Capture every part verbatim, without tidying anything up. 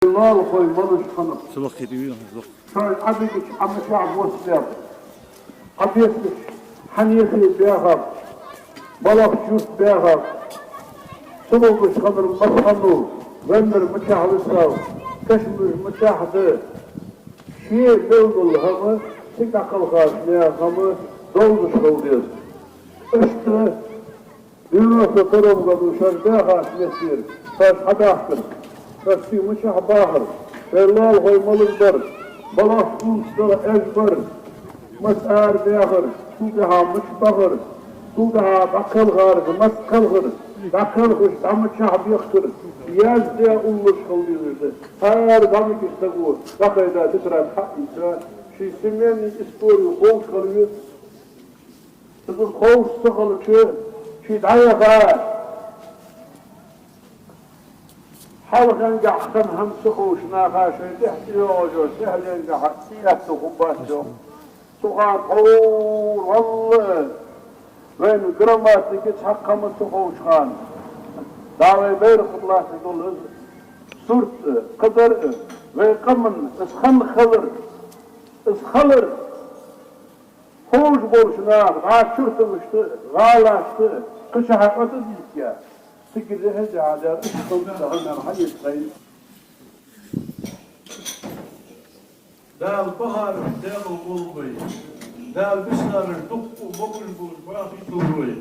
Лоалахой малаш хиннаб. Цу лакхе тӀе вийна, лакх. Шоай Ӏадигача Ӏамачахь бос баьб. Ӏабесача хьанехе баьхаб. БалахӀ юрт баьхаб. Цу ловгаш хиннар масханну, веннар мичахь висав, кашамаш мичахь да. Ший мел дола хӀама, цига дӀакхалхаш лаьа хӀама долаш хила деза. Иштта девяносто втором году шоаш баьхача меттера шоаш хьадахкар. Шоаш цу мичахь бахар, шоай лоалахой малаш бар, балахь кулс дала эш бар, маца ара баьхар, цул тӀехьа мича бахар, цул тӀехьа дӀакхалхарга маца кхалхар, дӀакхалхаш дӀа мичахь бехкар, яздаь уллаш хила дезаш да. ХӀара дӀа мича саго дӀахайда тетрадь хьаийца, ший семейный историю ховш хила веза. Из ховш ца хилча, ший дӀаяха, хьалхагахьа хинна хӀама ца ховш наха шоай тӀехьа тӀайоагӀаш йола сехьленгахьа цӀи этта хургбац йоах. Цу хана тхьовра, валлахӀи, вайна грамматике цхьаккха хӀама ца ховча хана, Дала вай байракх тӀа латташ дола из сурт а, кхыдар а, вай къаман из хинна хилар, из хилар ховш болча наха дӀа чурталашта а, гӀалашта а, кхычахьа а тӀадийца, цигара хьежа хьадаьр, иштта хила деза хӀама хьаэца хьайна. Дала бахараш декъала болба вай. Дала бисараш дукха могаш болаш бахийта болба вай.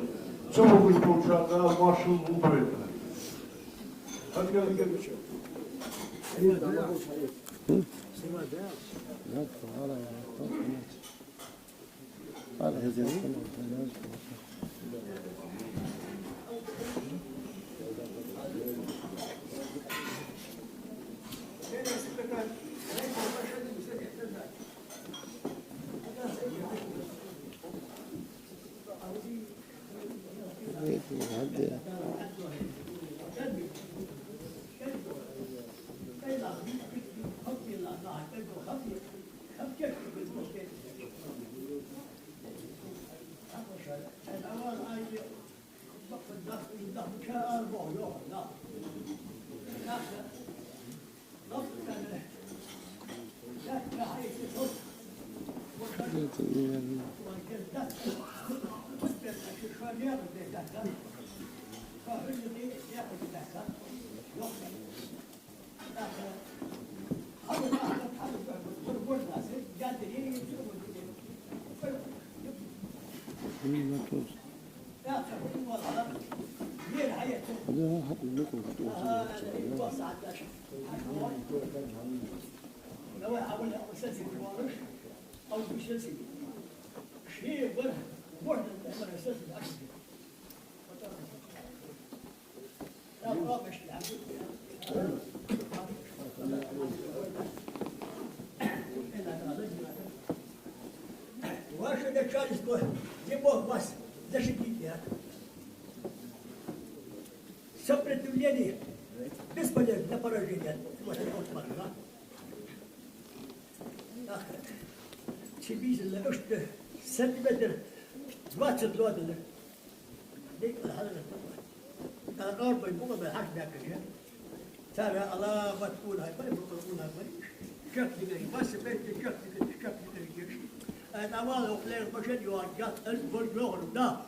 Ца могаш болчарна Дала моаршал лулба вай. Хьажа, хьажа. Ваше начальство не мог вас защитить, нет? Сопротивление бесполезно, на поражение. Вот это вот, да? Ах, цхьа бийсанна иштта сантиметр двадцать лоадалар. Дика хьалара. Тара арбай бугӀа бай хьаш баьккхача. Цара аламат куна хьайбай, букъа куна хьайбай. Чакх дигай, масса бетта чакх дигай, чакх дигай геш. Ай, навала укълер башен юан, я, эл бор йогӀар, да.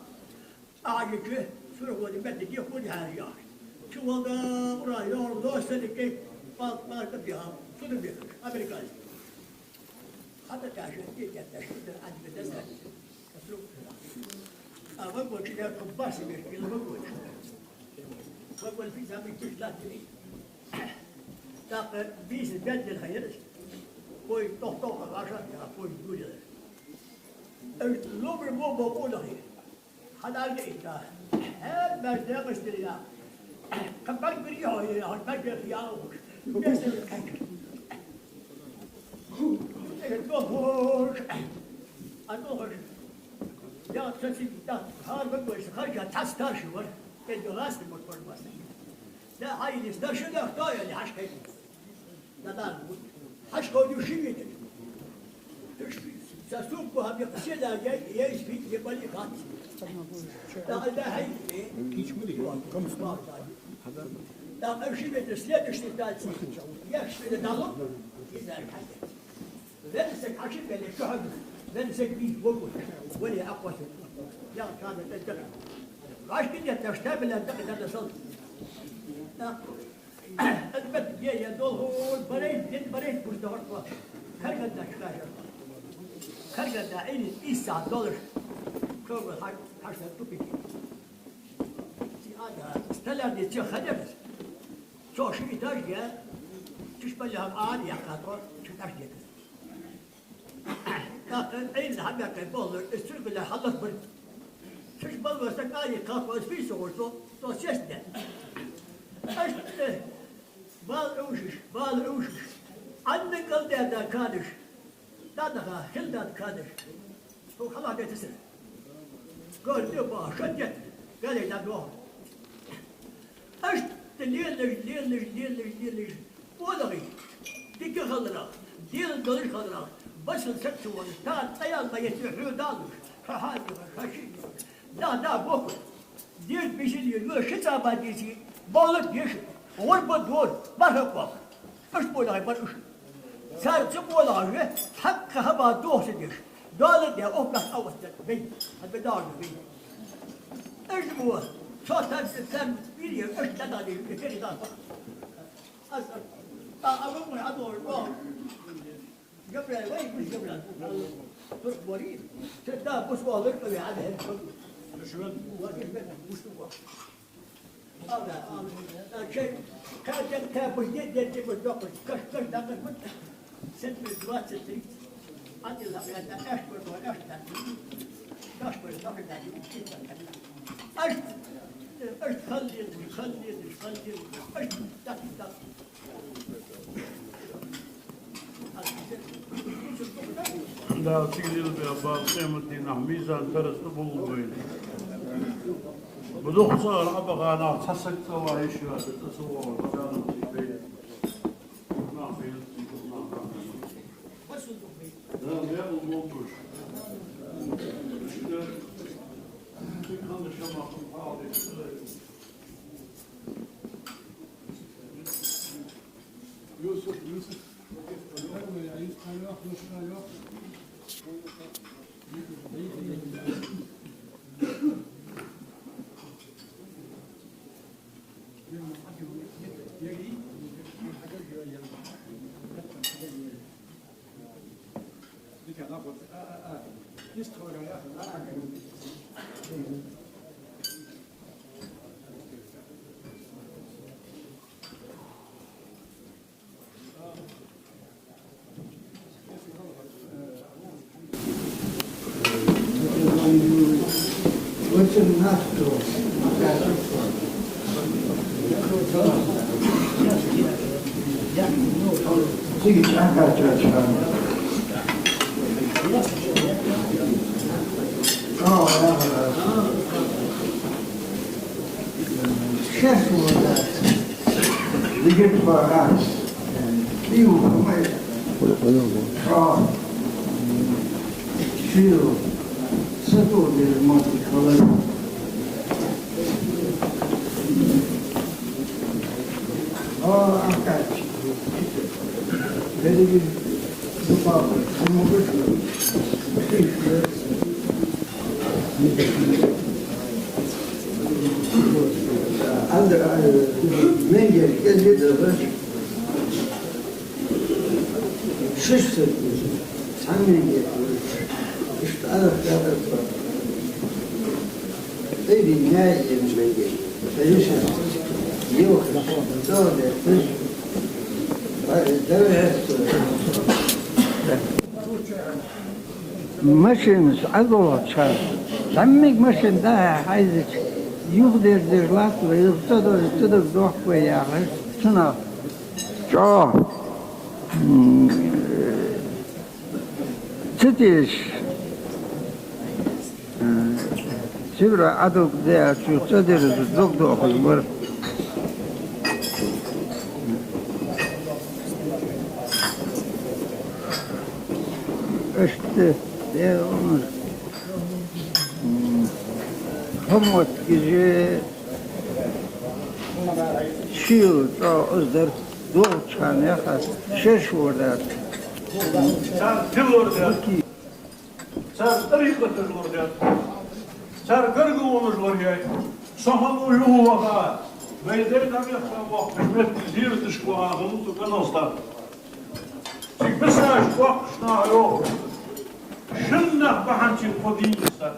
Ӏа гича, сурхо ди метте дехуди хьаьржа яхаш. Чу валда ура йола доссаликей, палк-палк тӀабиха, суда бехаш, американец. Хата тӀаьша, тӀе тӀаьша, тӀе Ӏадига деза. А вагон чу дер кхо барс беш, ила вагон. Вагон фи зами тиш латти. ТӀаккха бийса беддел хайрас. Поезд тох-тох ваша, я поезд гулера. Эр лобр бо бо кулахи. Хьадалга итта. Хье, бер дегӀастиря. Кхабар гури хьо, хьо бер дегӀ яхуш. Бесер кхача. Э, дохуш. А дохуш. Я цаци да, хьар бегойс, хажа тас таши вар. Э, догас не мот пар бас. Да, хьай лис, да, ши да, хто я, хаш кай. Хьашт хьо ду ши витар. Са сумку хьабе къаседа яй, яй спит, е бали хац. ТӀаккха да хьай. Да, а ши метр следующий дальше. Я что ли дало? Не знаю, как это. Венесек хьаши беле чухьаг, венесек бийх богу, вале акъвасу. Я када тӀаддара. Вашки нет, я штабеля дакъа дада сал. Да. Адбат е, я долгу барей, дин барей, пусть догорква. Харгада шкажа. Харгада ини иса долаш. Кого хаш, хаш тупики. Ага, столярный цех ходил. Цо ши этаж я. Чуш балли хӀама ала яххьа, цо ши этаж я. ТӀаккха Ӏийла хьабаьккхе боллар, из цуьргала хьалларбар. Цуьш балла саг ала яххьа, из фийса гӀур, цо, цо сесте. Аша бала Ӏувшаш, бала Ӏувшаш. Ӏанна кӀалдаьда кадаш. ДӀадаха, хила дада кадаш. Хьо хьалха дайтасар. Гор де баха, шо детта, гале дӀадоху. Аша лелаш, лелаш, лелаш, лелаш. Олаги, дика халарах, дела долаш халарах. Басал саг ца волаш, тӀа цӀаял ма яций хьоьдалуш. Ха хьадиха, ха ши. Да, да, боху. Деш бисил ю, ю ши цӀа бадиси, болат деш, гӀурба дор, бархӀа кхох. Аш болахь бар уш. Цар ца болахь ве, хьакха хӀама дохса деш. Дола де, ох, гаш авас де, бей. Хьа бе дагӀа бей. Аш бо, цо тар, тар, бир е, аш дадагӀа де, аш дадагӀа. Ас, а, а, а, а, а, а, Габраил, вай, гуш Габраил. Турк бори. Те да, бус валар, кави, а, бе, турк. Ва, гуш бе, гуш бе. Ага, ага. А, чай, ка, ка, ка, бу, де, де, де, бу, докур. Каш, каш, да, каш, бу. Сентябрь двадцать три. Ангел, а, а, а, аш, бу, аш, да. Каш, бу, да, да. Аш, аш, халлил, халлил, халлил. Аш, да, да. Да, цига лелабе бала къематдийнахь мизан тараз тӀабуллу вайна. Бу духцара Ӏабаханах цхьа саг цӀа ван йиш яц, цӀа ца вогӀур, бажанах цига бей. Нах бей, нах, нах. Да, мекъал болтуш. Цига ханна шамахтун хьалдеш. Юсуп, Юсуп. Андра, а, менгер кӀезига да, шишша, цхьа менгер, иштта арахь кӀезига да. Эри няй ен менгер. Эриша, йо, да, да, да, да, да. Машинаш Ӏодолхача, цхьаммиг машин дӀа-хьа хьайзача, юхадерзадеш латталу, юха цӀа дора, цӀа дора дохкой яхаш, цунах чӀоагӀа, м, ца тешаш. Сибра Ӏадуг деачу цӀа дерза дог дохуш бара. Иштта, Дела умар. М, хӀама моттигаш, Ил чӀоагӀа из дар долча хана яхаш шераш лорадаьд. Цар дин лорадаьд. Цар тӀарикъаташ лорадаьд. Цар гаргалонаш лорадаьд. Со хьалха юхаваха, вай дай дӀабехка бохкаш метте зираташка ваха хиннав цу каналца. Цига бисаш боккхийча наха йоах: шун нах бахьанца тхо дийна саг.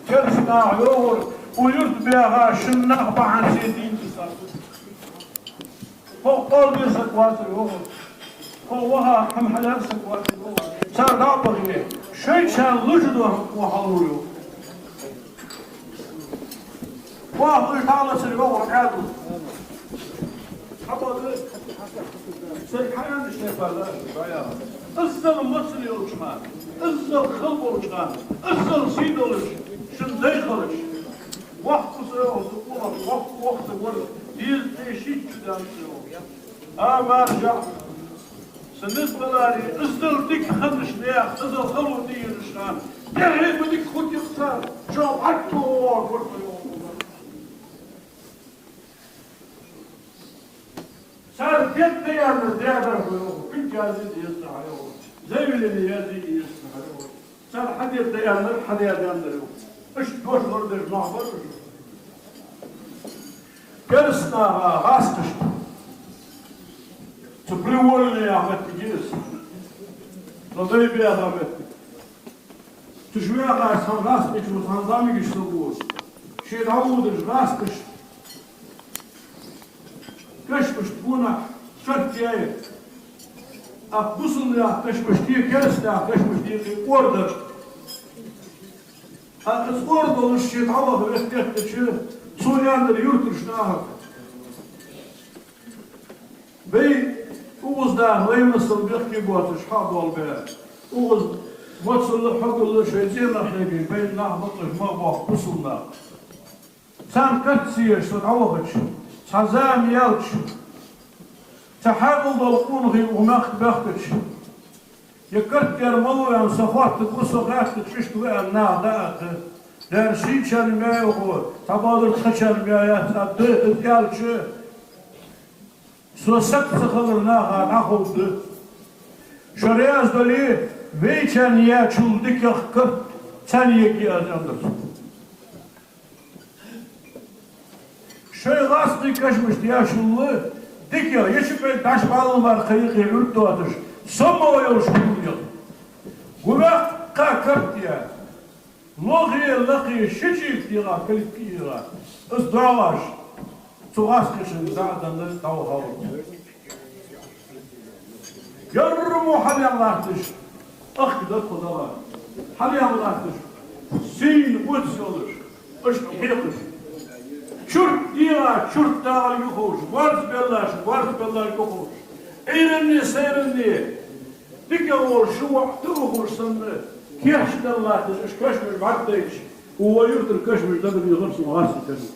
Керста наха йоах, укх юрта баьха шун нах бахьанца дийна саг. Тхо кхалдер саг вацар йоах. Тхо ваха хӀама хьалар саг вацар йоах. Цар дӀа а бахе, шоайла луш дола хӀама тхона хьалур йоах. Ваха уж дӀалацар йоах Ӏаьдал. Хьабаьлар. Сай хьаяьнна шепала, бая. Иззал моцал йолча хана, иззал хала болча хана, иззал сий долаш, шун дай хилча. Воккха ца йоах, воккха, воккха ца вар, деза тӀе шийтта шу даьнна ца йоах. А, маржа. Са низ баларе, иззал дика хиннача наьха, иззал хало тӀаеннача хана, тӀехье ма дика хургьяц цар, шоана хьатта вогӀар гурта йоах. Цар дед даьннар даь дар хьо йоах, пинчази деза хьа йоах, заявлени язи деза хьа йоах. Цар хьадед даьннар, хьадаь даьннар йоах. Иштта дош лорадеш нах бар уж. Керста наха гӀазкхашта. Цу привольный яха моттиг я из. Цу дай баьха моттиг. Цу чу ваьхача цхьан гӀазкхичо цхьан зӀамигача саго, ше дӀаводаш гӀазкхашта кашамашта гонахьа шарт яьй. Укх бусалба наьха кашамашта, керста наьха кашамашта юкъе кӀордар. ТӀаккха из кӀордалуш ше дӀаваха вехкеттача, цо аьннар юртарча нахага: вай укхаза даха вай масал бехке боацаш хьабоалабаь, укхаза моцал а хьогал а шоай цӀенах хьегаш байна нах ба-кх уж, ма бохк бусалба нах. Царна карт ца еш со дӀавахача, цхьа зама яьлча, цхьа хьаькъал дола къонахий укх мехка баьхкача, е карт дар малав аьнна со хоаттаргва, со хаьттача, иштта ва аьнна наха дӀаоаларгда. Дера шийчарна ма яц хьо, цхьабакъда тхачарна ма яц, аьнна, из аьлча, со саг ца хилар наха дӀаховргда. Шо раьза дале, вайчарна яьчул дикагӀа карт царна ергья аз, аьннад цо. Шоай гӀазкхий кашамашта яьчул дикагӀа, еча бӀарг дӀаш бӀаьлла мара кхайкхе Ӏуьрг доацаш, саммо йолаш хӀама я. Гу ваьккха карт я. Лохе, лакхе ши чӀега дегӀа калитка егӀа, из доагӀаш, цу гӀазкхашта зӀамига дӀавахавар. Ер мо хьалъяьнна латташ, ахка дар кхо дагӀа, хьалъяьнна латташ, сийна оц йолаш, иштта хьекхаш. Чурт дегӀа чурт дагӀар юхавоалаш, борз беллаш борз беллар юхавоалаш, Ӏуйранне, сайранне дика волаш, шу ваӀ тӀа ухаш санна, кийчдаь латташ, уж кашамаш бӀаргадайча, укх вай юртара кашамаш дагадехар сона, гӀазкхий кашамаш.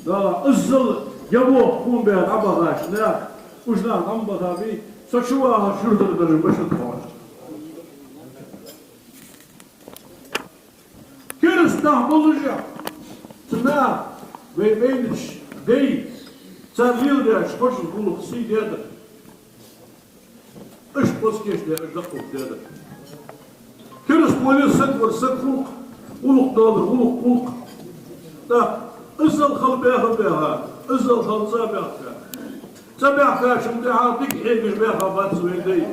Да, иззал я бохк хӀама баь дӀабахача наха, уж нах дӀа ма бахабий, со чу вагӀача юртара дарж башха тхона. Керста нах болаш а, цу наха, вай майнача дай, цар леладаьча кхоччарча гӀулакха сий даьдар. Иштта кхоз кийчдаь, иштта дакъа даьдар. Керста воле саг вар саг хул-кх, гӀулакх далар гӀулакх хул-кх. ТӀаккха иззал хала баьха а баьха, иззал хала цӀа а баьхка. ЦӀа баьхкачул тӀехьагӀа дика хьегаш баьха бац вай дай.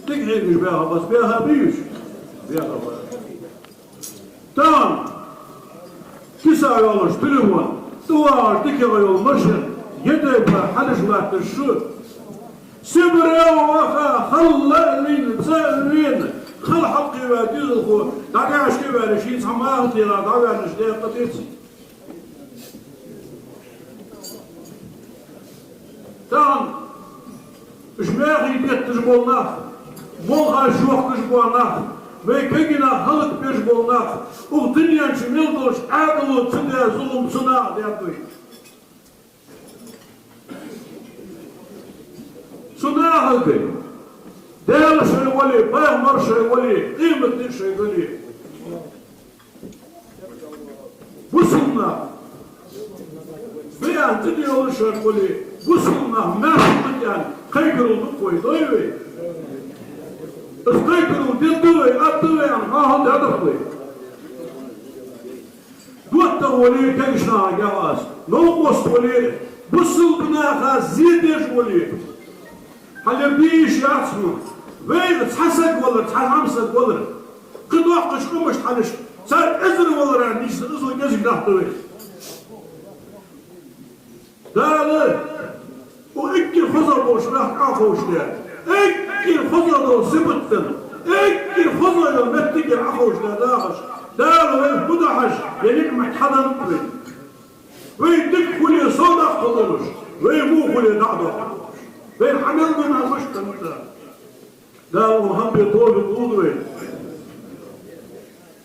Дика хьегаш баьха бац, баьха бий уж? Баьха бац. Тахан киса йолаш телефон, тӀавагӀаш дикагӀа йола машен, е тайпара хьадеш латташ шу. Сибре ваха, хала лийнна, цӀа а вена, хала хьалкхеваь дезалхо дӀакъаьшка ваьлча, ший цхьа махал дегӀа дӀаваьннача декъа тӀа ца Тахан уж маьхий детташ бола нах, молхаш йохкаш бола нах, вай кагий нах хӀалакбеш бола нах, укх дунен чу мел долча Ӏаьдало ца даь зулам цу наха даьд вайна. Цу нахага Даьла шоай вале, пайхамар шоай вале, къематди шоай дале. Бусалба нах, Ца де йолаш шоаш хуле, бусалба нах маьрша хургья аьнна, кхайкарал ду-кх вай, дой вай? Из кхайкарал дергда вай, аргда вай аьнна, хьоахаду-кх вай. ДоттагӀа вале, кагийча наха гӀо еш, новкъост вале, бусалба наха зе деш вале. Хьалар де йиш яц хьона. Вайга цхьа саг валар, цхьа зӀамсаг валар, кхы доккхача къамашта хьалхашка, цар эзар валар аьнна нийсса, из ва кӀезига нах да вай. Дала укх эггара хозагӀа болча наьха Ӏоховшалда, эггара хозагӀа дола сибат денна, эггара хозагӀа йола моттигера Ӏоховшалда нахаша. Дала вайх фу ду хьажа, ер ниӀмат хьаденнад вайна. Вай дика хуле, совдаккха долаш, вай во хуле, дӀа а доккха долаш. Вайна хьа мел ма мел мишта хиннад. Дала укх хӀаман бе товфикъ лулда вайна.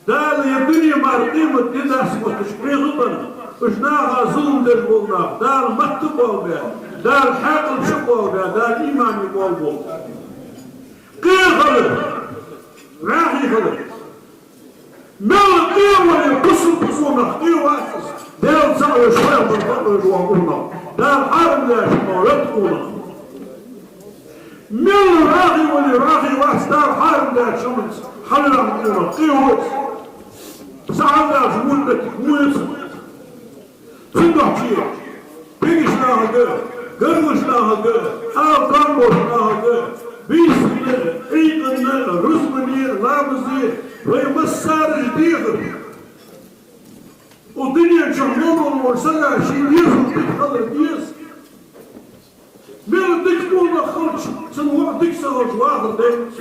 Дала ер дуне мара къематди даьсса мотташ кхы хӀама, уж наха зулам деш бола нах, Дала матта болабе, Дала хьаькъал чу болабе, Дала имане болаболба. Къе хилар, вӀаьхий хилар. Мел къе вале, бусалба къонах къе вац из. Даьла цаӀ веш, пайхамар цаӀ веш вола къонах. Дала хьарам даьча хӀамах ветта къонах. Мел вӀаьхий вале, вӀаьхий вац, Дала хьарам даьча хӀаманца хьалваьнна къонах, къе ва из. Са хьалдаьлча муннатик муйца. Цудухьа кагийча нахага, гаргарча нахага, ала кхоачаш болча нахага, бийсанна, Ӏуйкъанна, рузбане, ламазе, вай массане дехар. Укх дунен чу мел вола сага ший дезал дика хилар деза. Мел дика къонах хилча, цун воӀ дика ца хилча, вахар дац.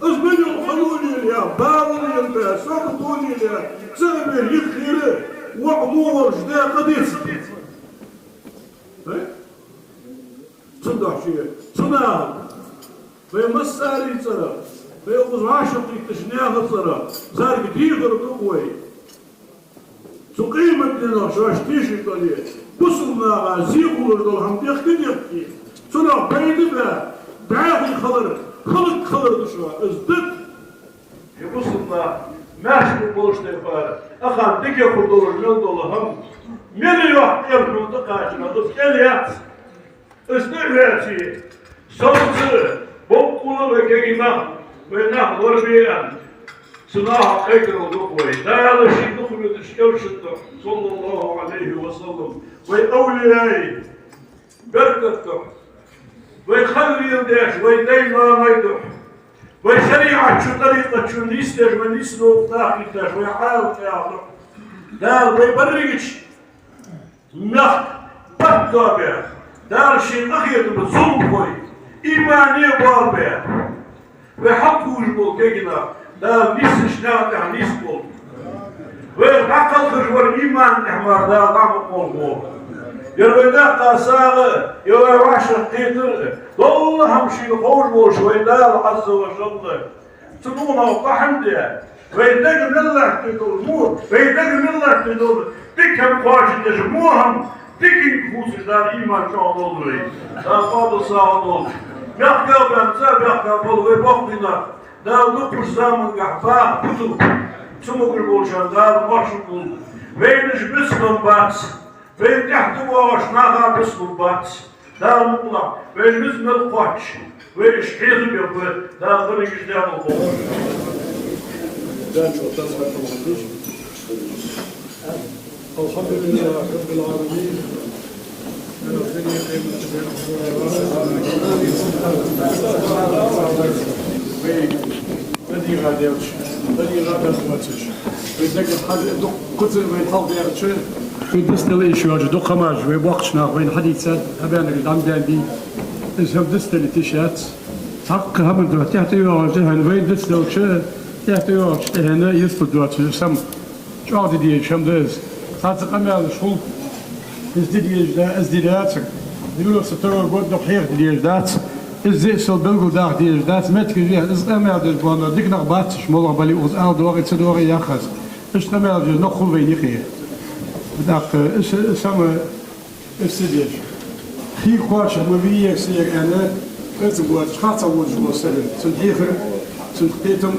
Из мел йола хало лелае, бала лелае, сагото лелае, цӀа а ве, юххера, воӀ во волча даь къа деций? Э? Цудухьа ший, цу наха, вай массане цӀерах, вай укхаза вӀашагӀкхийттача наьха цӀерах, царга дехар ду-кх вай. Цу къематдийнах шоаш тешаш дале, бусалба наха зе хулаш дола хӀама дехке-дехке, цунах пайда бе, бӀаьхий хилар, хӀалакхилар да шоана, из да. Е бусалба нах, маьрша болаш тайпара, ахан дикагӀа хургдолаш мел дола хӀама, мел йоккха кӀел хьона тӀакхаччалца, из кӀел яц. Из тӀа а веце, совца боккъала вай кагий нах, вай нах лорабе аьнна, цу наха кхайкарал ду-кх вай. Дала ший дукха везача Элчан духьа, صلى الله عليه وسلم, вай овлияй беркат духьа, вай хьалвел деш, вай дай-ноаной духьа, вай шариӀат чу, тӀарикъат чу нийсдеш, вай нийсдолча наха хьийдеш, вай Ӏаьлий-къаьлий духьа. Дала вай берригача мехка барт доабе, Дала ший къахетама зуламхой имане боалабе. Вай хьалкхувш бола кагий нах Дала нийсача наькъа тӀа нийсболба. Вайх дӀакхалхаш вар имана тӀа мара Дала дӀа ма кхалхалва. Ер вай даккха сагӀа, ер вай вӀашагӀкхетар, дола хӀама шийна ховш волаш вай Дала, Ӏазза ва жалла, цу мугӀа бахьан де, вай дега мел латташ дола мо, вай дега мел латташ дола дика хӀама кхоачашдеш мо хӀама, диканга хувцаш Дала иман чӀоагӀа долда вай. Дала къоабал сагӀа долда. Бехке баьнна цӀа, бехке бола вай боккхий нах, Дала дукхача замангахь баха буталба. Цамогаш болчарна Дала моаршал лулда. Вайна уж бицбенна бац. Вайна тӀехьа тӀабоагӀача наха бицбенна бац. Дала мукъалахь, вай низ мел кхоачаш, вай уж хьехам бергба, Дала берригаш декъала кхоачалда. الحمد لله رب العالمين. Вай дӀадийгӀа делча, дӀадийгӀа делча моцаш. Вай дега хьал дукха куцар вайна хьалха даьлча, вай дицдала йиш йолча дукха хӀамаш вай боккхийча наха вайна хьадийцад, хьабаьннараш дӀа ма даьннадий. Из хӀама дицдала тиша яц. Цхьаккха хӀаман духьа тӀехьа тӀайоагӀача тӀехьенна, вайна дицделча, тӀехьа тӀайоагӀача тӀехьенна йистхургдоацаш, из хӀама чӀоагӀде дезаш хӀама да из. Цхьацца къамаьлаш хул. Из де дезаш да, из де дезаш дац. Девяносто второй год дукха хьехаде дезаш дац. Из зиъсал белгалдаха дезаш дац. Моттигаш вехар, из къамаьл деш бола нах дика нах бац уж, моллагӀа бале укхаза ала доагӀе, ца доагӀе яхаш. Иштта къамаьл деш нах хул вайна юкъе. ТӀаккха из, из хӀама, из ца деш. Хий кхоачаш ма вий ер, са ер аьнна, оцу гӀоргвоацаш, хьа ца водаш вола саг. Цун хьехар, цун кхетам,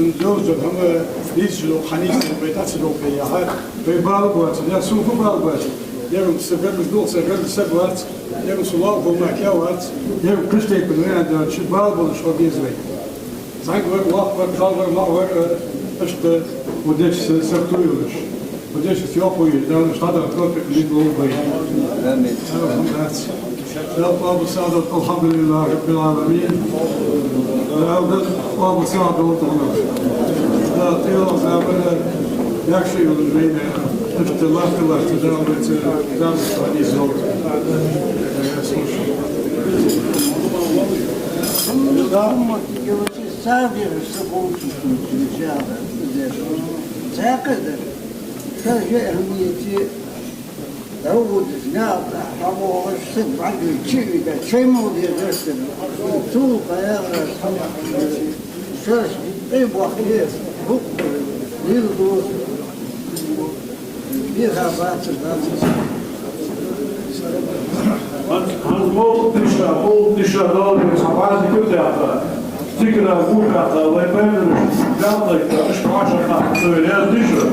Йовзар хӀама нийсача хьанийсар вай тӀа ца долхе яхар, вай бала боацар, е сона фу бала боацар, е са гаргара дулх, са гаргара саг вац, е са лоалахо мара кхы вац, е кхыча тайпан ваьнна доацаш бала болаш хила деза вай. ЗӀамига вар, воккха вар, кхалла вар, маӀа вар, иштта вай дешаца сагото йолаш. Вай дешаца йоккхо йолаш, Дала иштта дӀадахьа товфикъ лолда вайна. Амин. Дала къоабал сагӀа долда, الحمد لله رب العالمين. Дала къоабал сагӀа долда хьона. Дала тӀайоагӀа заман яхаш йолаш вайна, иштта лакха-лакха Дала вайца заман хьадийса долда. Садир сабуки сунчи жаба дер. Цакъадар. Ша же ахмиети Давуд знял хьавогӀаш саг бӀаргий чиви да чаймал де дерсер. Цул къаягӀа шаш тӀе бохке букъ лил дус. Биха бацар бацар. ХӀанз, хӀанз мовлат дийша, мовлат дийша далар цхьа база куьрдяха, цигара гуш баьха, вай пайхамараш, галнайка, аш баша хатта, цо яздиша.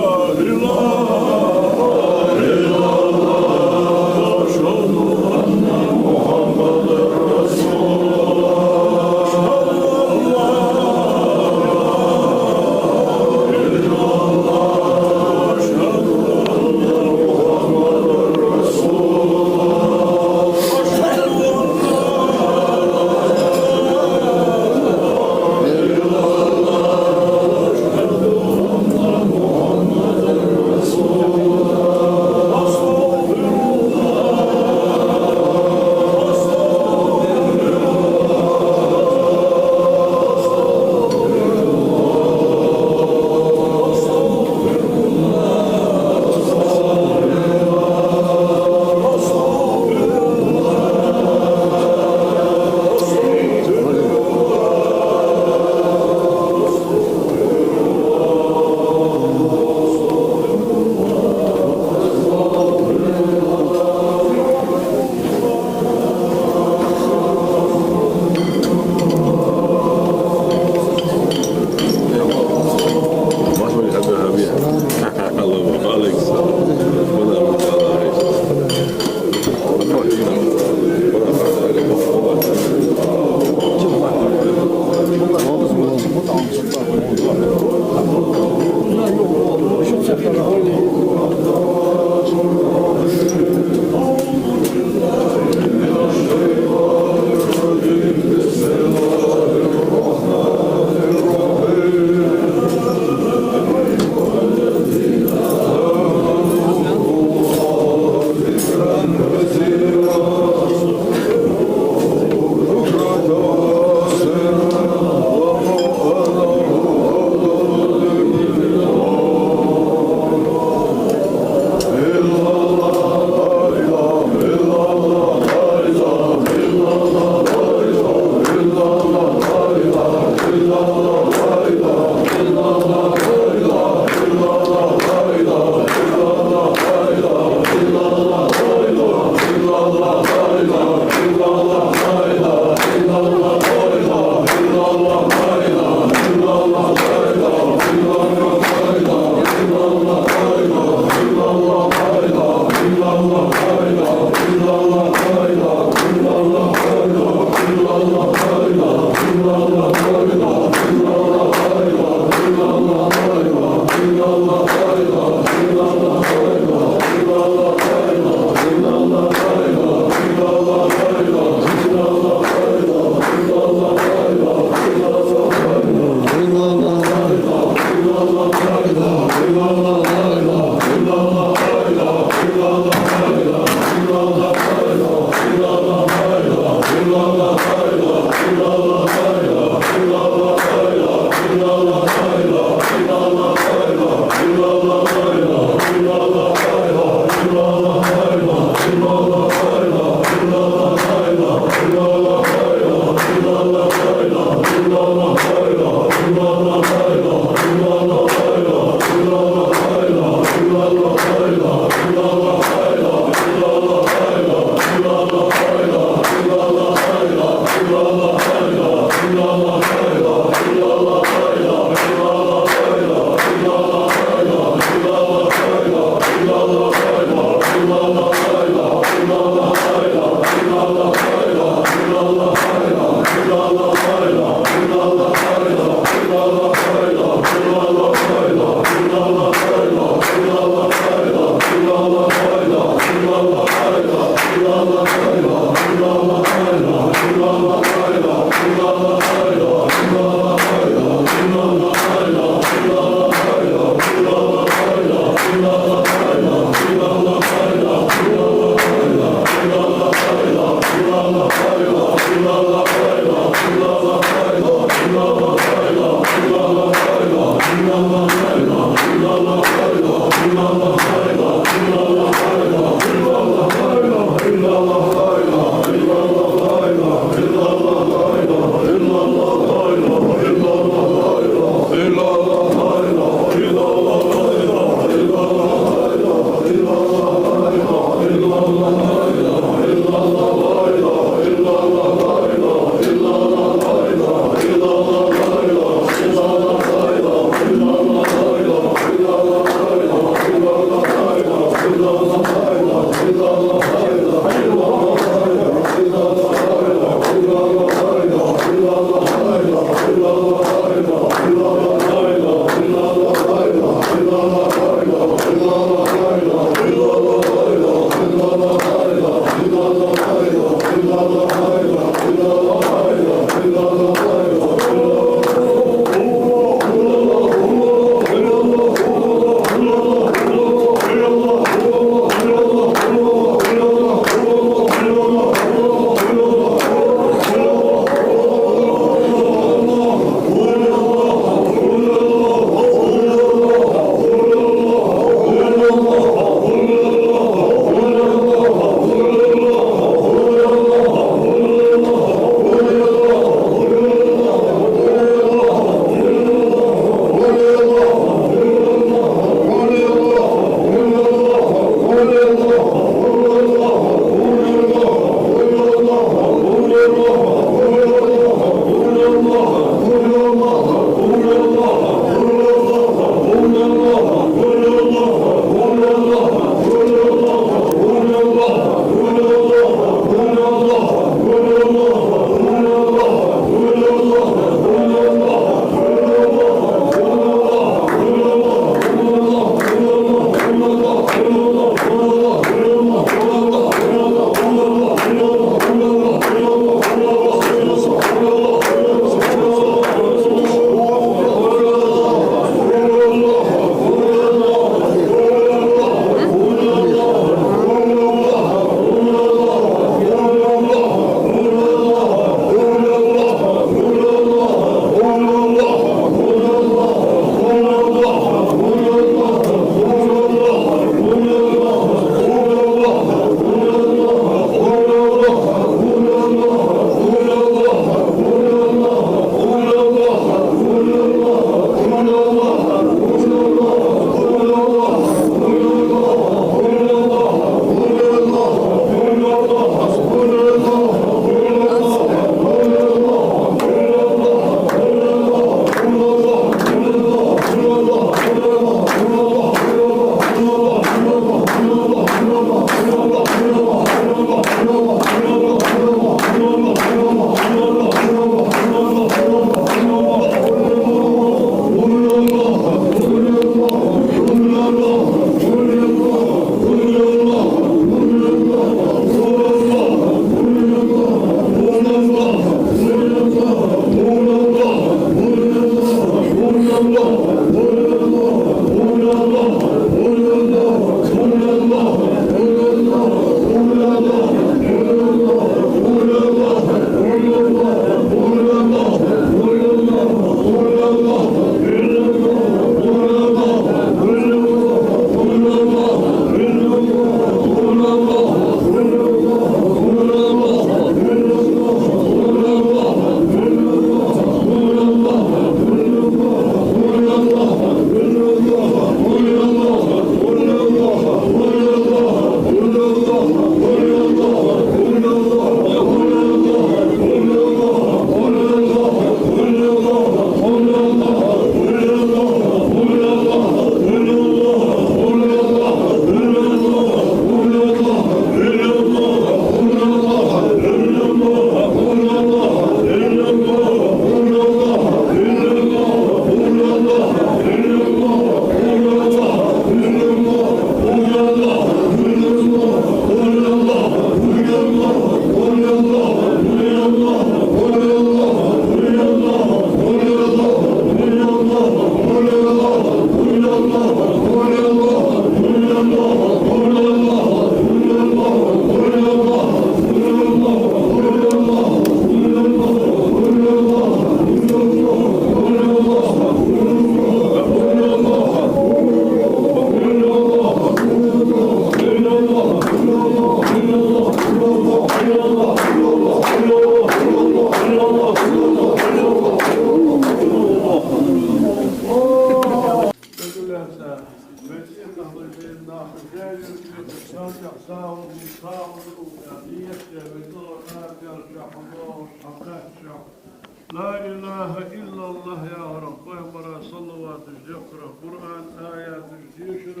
لا إله إلا الله яхар, пайхамара салаваташ дехкар, Къуръан аяташ дешар,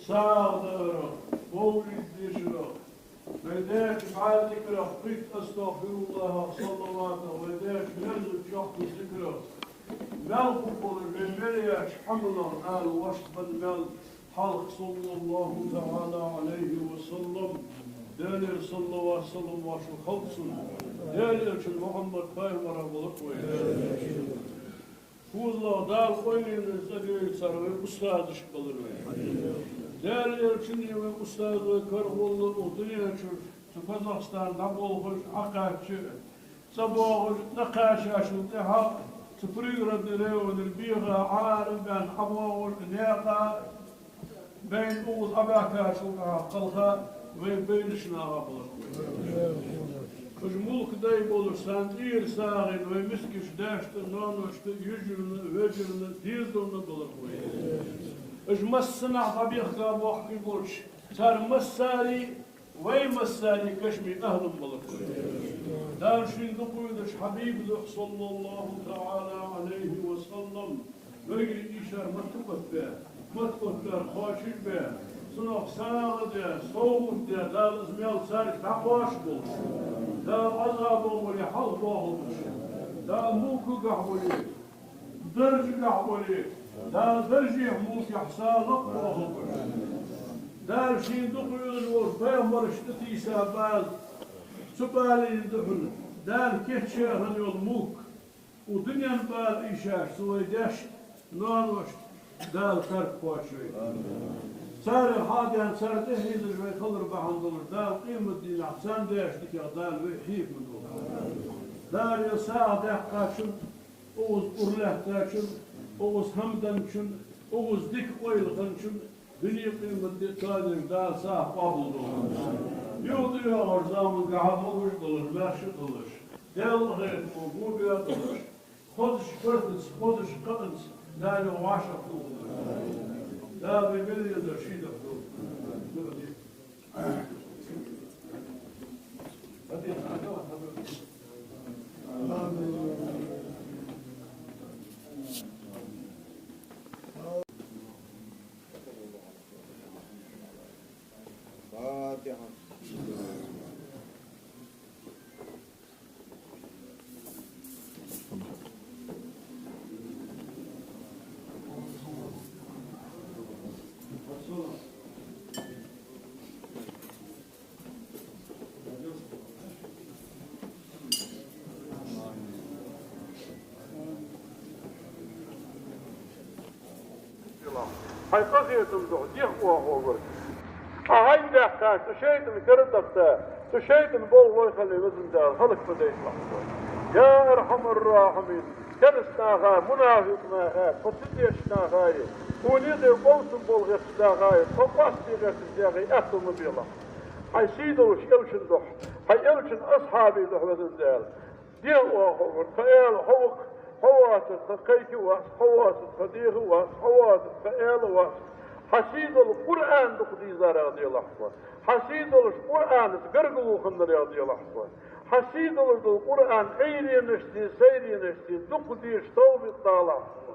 сагӀа дар, мовлид дешар, вай даьча бӀаьи зикрах, пхийтта астагӀфируллахӀах, салаватах, вай даьча мерза чохка зикрах, мел хургболаш вай мел яьча хӀаманах Дала воашта бенна мел хьалха, صلى الله تعالى عليه وسلم, Даьлагара салават-салам воашта хилда цунна, Даьла элчан Мухьаммад пайхамара баларгва вай. ПхоьалгӀа Дала къойлена цӀагӀа йойла цар вай устазаш балар вай. Даьла элчан а вай устаза вай карагӀолла укх дунен чура, цу Казахстане дӀаболхаш, Ӏокхаьчача, цӀабоагӀаш, дӀакхаьчачул тӀехьагӀа цу Пригородни районера беха Ӏара а баьнна, ӀобоагӀаш, наькъа байна укхаза Ӏобаьхкачул тӀехьагӀа кхалха вай байнача наха баларгва вай. Уж мулк дай болаш, царна тӀера сагӀийна вай мискача даьшта а, ноаношта а, йижарна а, вежарна а, дезална а баларгва вай. Уж массанахьа дӀабехка бохкаш болча цар массане а, вай массане а кашамий ахӀлан баларгва вай. Дала шийна дукха везача хьабиба духьа, صلى الله تعالى عليه وسلم, вайгара эшар моттаргбаь, моттаргбаьр кхоачашбаь, цунах сагӀа даь, совгӀат даь, Дала из маьл царга дӀакхоачаш болба. Дала Ӏазабах вале хьалхабоахалба уж. Дала мулкагахьа вале, даржагахьа вале, Дала даржех, мулкех сагӀа лакхбоахалба уж. Дала шийна дукха везаш волча пайхамарашта тӀатийса бала, цу балийна духьала Дала кийчъяь хинна йола мулк, укх дунен бала эшаш, цу вай даьшта, ноаношта Дала царга кхоачаш вай. Царех хьадаьнна, цар тӀехьийзаш вай хилар бахьан долаш, Дала къематдийнахьа царна деш дикагӀа Дала вай хьехам долда. Дала ер сагӀа даьккхачун, укхаза ура лаьттачун, укхаза хӀама денначун, укхаза дика къайла хинначун, дуне-къемат ди тоадеш Дала сагӀа къоабалдолда. Юха тӀайоагӀача замангахьа могаш а долаш, маьрша а долаш, Даьла къахетамо го беш а долаш, хозача партаца, хозача кхаъанца Дала юха вӀашагӀкхолда. Дала вай мел езар ший даха долда. Хьай къахетам духьа дехьа оаха хьогар. Ӏа хьайна даьккха, цу шайтӀан кара тӀа, цу шайтӀан болх лойхале, Везан Даьла, хӀалакхадайталахь тхо. Я архьамар-рахьимин, кераста наха, мунафикъ наха, тхо ца тешача наха, хӀанз дер къовсам болх еттача наха, тхо къоастаде гӀертача наха аьттув ма белахь. Хьай сий долча элчан духьа, хьай элчан асхьабий духьа, Везан Даьла. Дехьа оаха хьогар, тха аьла хьо ва-кх, хьо воацар тха кхайка а вац, хьо воацар тха дегӀа а вац, хьо воацар тха аьла а вац. Хьа сий долча Къуръан дукха дезарех делахь тхо. Хьа сий долча Къуръанаца гаргало хиннарех делахь тхо. Хьа сий долаш дола Къуръан Ӏуйренашцеи сайренашцеи дукха дешаш товфикъ далахь тхо.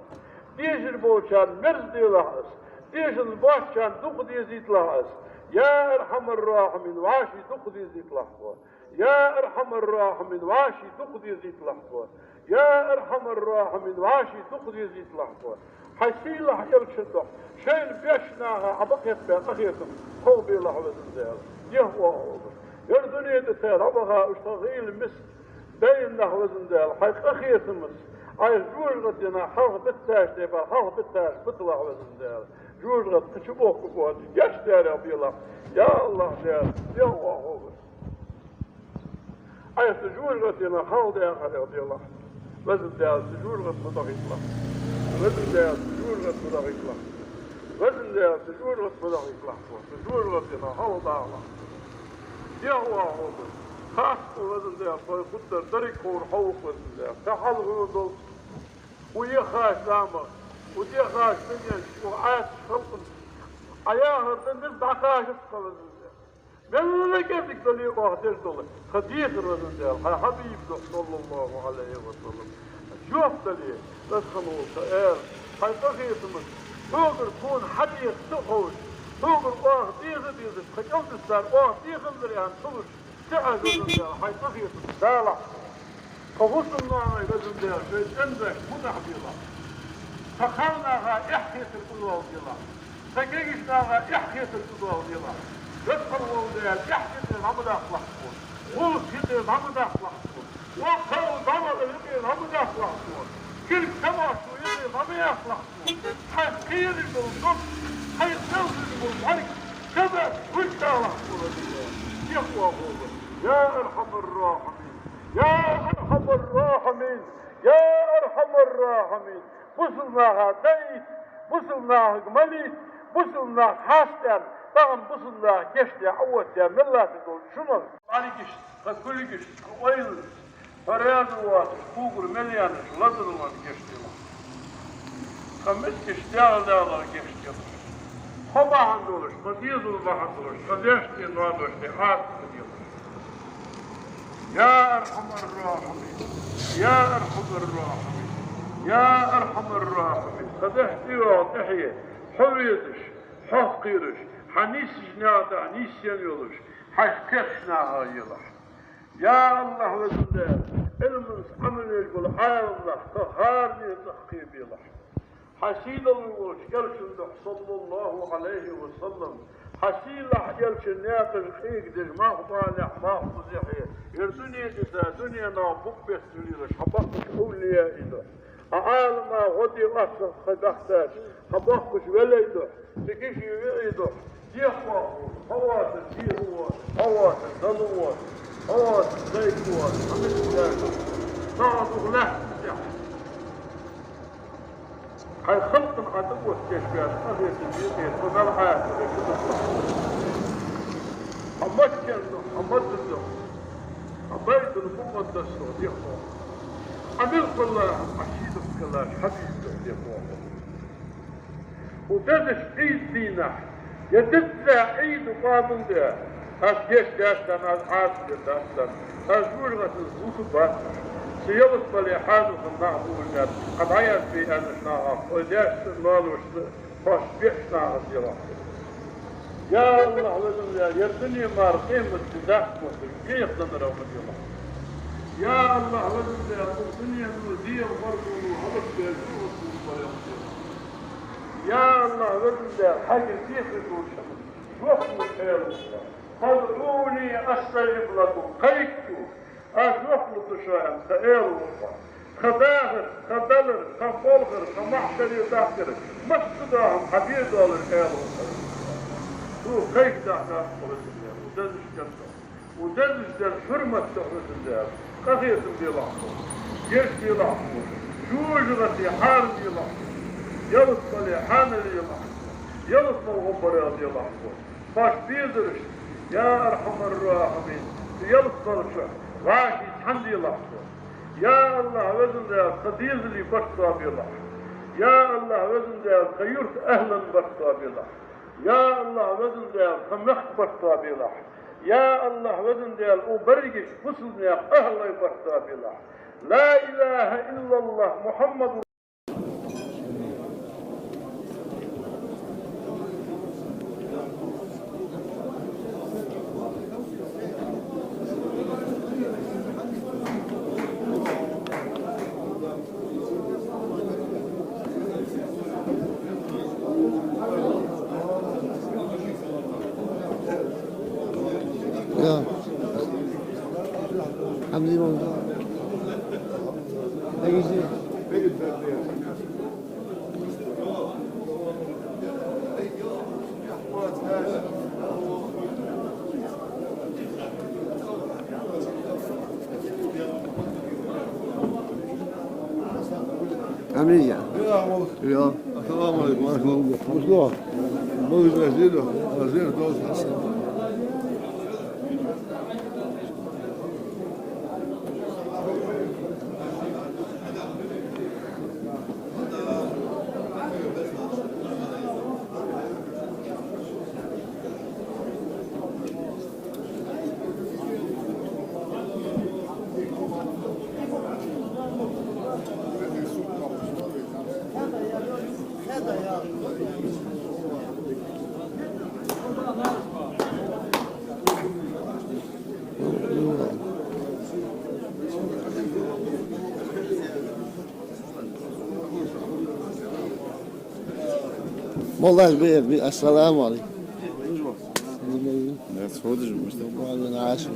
Дешаш болчарна мерза делахь из, дешаш боацачарна дукха дезийталахь из. Я архьамар-рахьимин, вӀаший дукха дезийталахь тхо. Я архьамар-рахьимин, вӀаший дукха дезийталахь тхо. Я архьамар-рахьимин, вӀаший дукха дезийталахь тхо. Хьай сийлахьа элчан духьа шоайла беш наха Ӏа бакъахьа баь къахетам хьо белахь, Везан Даьла. Дехьа оаха хьогар. Ер дуне тӀа тхо дӀабаха уж тха гӀийла миска дайна нах, Везан Даьла, хьай къахетамца Ӏа жожагӀатенах хьалхабитташ, тӀехьа хьалхабитташ биталахь, Везан Даьла. ЖожагӀата кхы чубохка боацаш гешт дарех белахь. Я АллахӀ, Даьла, дехьа оаха хьогар. Ӏа цу жожагӀатенах хьалхадаьхарех делахь. Везан Даьла, цу жожагӀата ма дахийталахь. Везан Даьла, цу жожагӀата ма дахийталахь. Везан Даьла, цу жожагӀата ма дахийталахь. Цу жожагӀатенах хьалхадахалахь. Дехьа оаха хьогар. Хаско, Везан Даьла, тхоай хургдар деррига ховр хьо ва-кх, Везан Даьла. Тха хьалха долча, укх юхача заман, укх юхача дунен чу, укх Ӏаьржача халкъа Хьа яхар да, низ дӀакхачац, хьо везан Даьла. Мел кӀезига дале оаха деш дола тха дехар, везан Даьла, хьай хьабиба духьа, صلى الله عليه وسلم, жоп дале, веза хинна вола тха Ӏаьла, хьай къахетамца, хьогара тхона хьадеха ца ховш, хьогара оаха деза а дезаш, тха кӀалдистар оаха деханзар аьнна ца луш, ца Ӏеш, везан Даьла, хьай къахетамца далахь. Тха хӀусамнаха, везан Даьла, шоай цӀензаш мутӀахьа белахь. Тха кхалнаха эхь хетар кӀудоаладелахь. Тха кегийча наха эхь хетар кӀудоаладелахь. Веза хинна вола Даьла, эхь юкъера дӀа ма даккхалахь тхона. ГӀулакх юкъера дӀа ма даккхалахь тхона. Воккха хилар дӀа ма, юкъера дӀа ма даккхалахь тхона. Кулг ца мотташ юкъера дӀа ма яккхалахь тхона. Хьайх кхераш дола дов, хьайх белхаш бола бӀарг, кабат гучадалахь тхона, везан Даьла. Дехка воагӀа хьога, я أرحم الراحمين. Я أرحم الراحمين! Я أرحم الراحمين! Бусалба наха дайта, бусалба нахага малийта, бусалба нах хьастӀаьнна, тахан бусалба наха гешт де Ӏооттаяь мел латташ долча шунах, бӀаргашца, тха кулгашца, тха ойлашца, тхо раьза воацаш, кхогар мел яьннача лазарлонна гешт делахь. Тха мискашта дегӀадаларна гешт делахь. Тхо бахьан долаш, тха дезал бахьан долаш, тха даьшта, ноаношта Ӏазап ца делахь. Я أرحم الراحمين! Я أرحم الراحمين! Я أرحم الراحمين! Тха дехьа тӀайоагӀа тӀехье, хьо везаш, хьох кхераш, хьа нийсача наькъа тӀа нийсъенна йолаш, хьайх кхерача наха елахь. Я АллахӀ, везан Даьла, Ӏилманца Ӏамал еш бола Ӏаламнах тха хӀаране цӀагӀа кхебелахь. Хьа сийлахь волча Элчан духьа, صلى الله عليه وسلم, хьа сийлахь Элчан наькъаш къегадеш, малхбалехь, малхбузехье, ер дуне диса, дуненах букъ бетталуш хьабоахкача овлияий духьа, хьа Ӏалама гӀо де оттаргдолаш хьабоахкача валий духьа, цу киший виӀий духьа, дехка воагӀа хьога, хьо воацар дегӀа воацаш, хьо воацар дала воацаш, хьо воацар зайка воацаш, хьа мискача даьша, сагӀа дукха лаьттача тӀехьа. Хьай халкъа Ӏа тӀаоттадеш ваьнна къахетам бе, тхо мел Ӏаьржа ве, шу дукха. Хьо маччан духьа, хьо маза духьа, хьо Байтул-Мукъаддас духьа дехка воагӀа. Ӏа мел хулар хӀама Ӏа ший духьа кхеллача хьабиба духьа дехка воагӀа. Укх дезача Ӏийд дийнахьа, е дизза Ӏийд къоабалде, аз гешт даьд царна, аз Ӏазап дергдац царна, аз жожагӀатенца лувш бац уж. Са ялат бале хьанухана нах ба уж, аьнна, хьа дӀаязбе аьннача нахах, кхойтта даьшца, ноаношца, кхоачашбеча нахаца елахь. Я АллахӀ, везан Даьла, ер дуне мара къематди даккха мотташ, гехьа даннарах ма делахь. Я АллахӀ, везан Даьла, укх дунен дегӀа марзо хьалхабе, жожагӀатен марзо хьалхабе. Я АллахӀ, везан Даьла, хьогара дехар долча хана жоп лу, Ӏаьла. فادعوني أستجب لكم. Кхайка, аз жоп лургда шоана, аьнна, тха Ӏаьла ва хьо. Тха дахар, тха далар, тха болхар, тха маӀа дале дахкар, массадола хӀама хьа бе долаш Ӏаьла ва хьо. Цо кхайкадаккха хьо, везан Даьла, укх дезача ден тӀа. Укх дезача ден хьурмат тӀа, везан Даьла, къахетам белахь тхона, гешт делахь тхона, жожагӀате хьарам елахь тхона, ялат бале хьанал елахь тхона, ялат мел гӀо барах делахь тхона. Тхоашта безарашта, я أرحم الراحمين, ялат балача вӀаший цхьана делахь тхо. Я АллахӀ, везан Даьла, тха дезалий барт тоабелахь. Я АллахӀ, везан Даьла, тха юрта ахӀлан барт тоабелахь. Я АллахӀ, везан Даьла, тха мехка барт тоабелахь. Я АллахӀ, везан Даьла, укх берригача бусалба наьха ахӀлай барт тоабелахь. لا إله إلا الله محمد يا حمدي ممدوح. Аминь. يا. السلام عليكم ورحمة الله. Хьо лаш бе, бе, ассаламу Ӏалайкум. Да, сходишь, может. Буквально на ашру.